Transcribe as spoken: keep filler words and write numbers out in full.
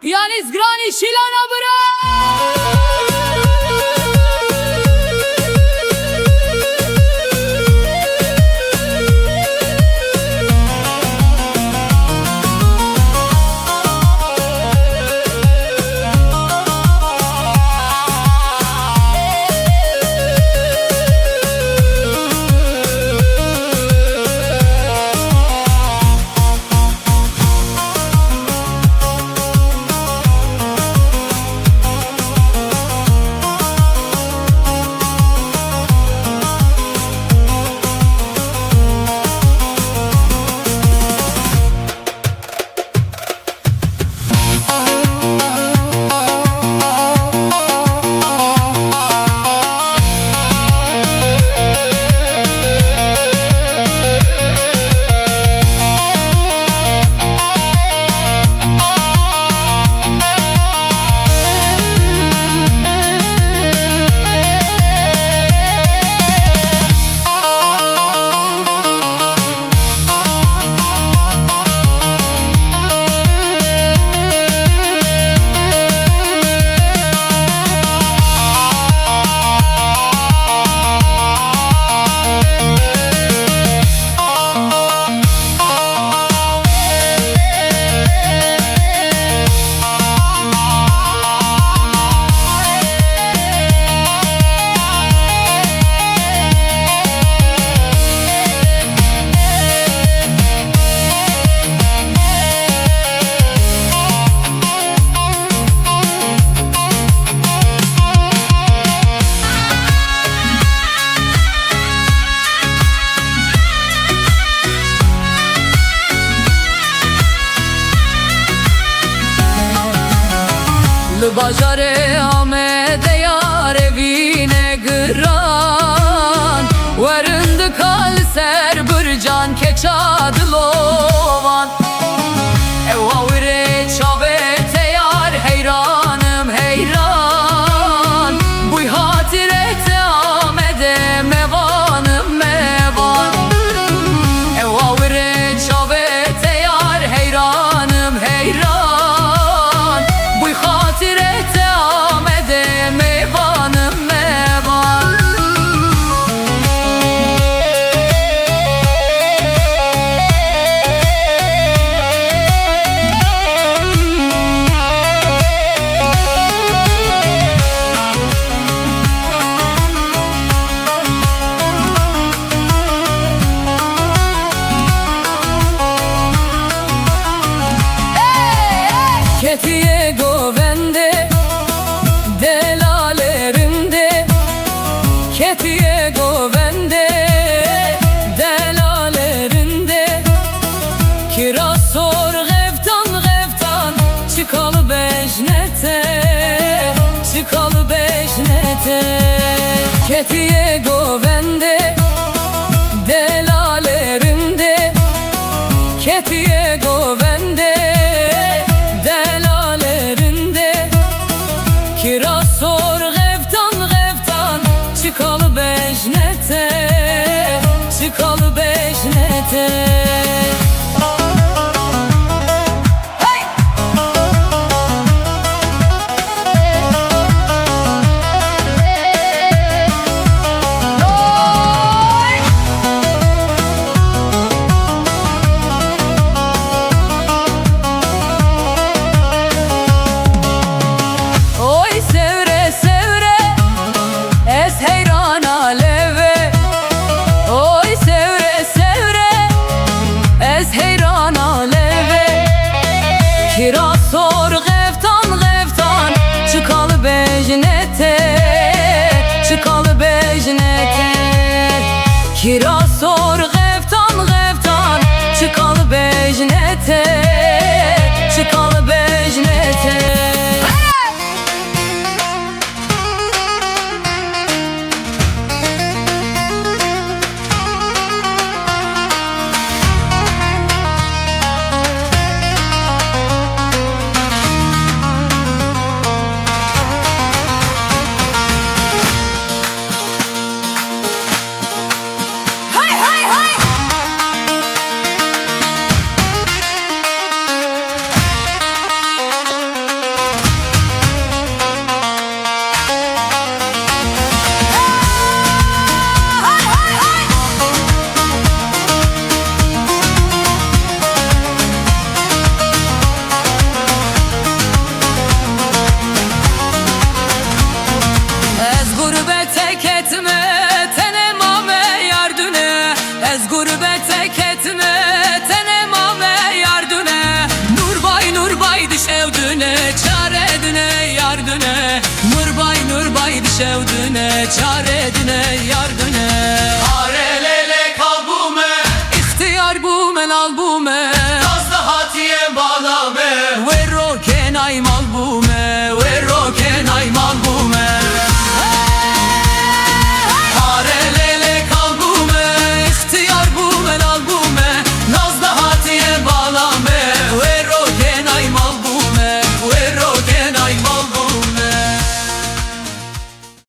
Piyanîst giranî Şîlana bira! Li bajarê Amedê yar evîne giran, werin dika li ser bircan keça dilovan. Ew awirê çavê te yar heyran im heyran, bûy hatire te Amedê mevan im mevan. Ew awirê çavê te yar heyran im heyran, bûy hatire te Amedê mevan im mevan. Ketiye govendê delalê rindê, ketiye govendê delalê rindê. Kira sor xeftan xeftan, çikal bejnete, çikal bejnete. Ketiye govendê delalê rindê, ketiye govendê delalê rindê. Kira sor xeftan xeftan, çikal bejnete, çikal bejnete. Çew dune, çare dune, yar dune.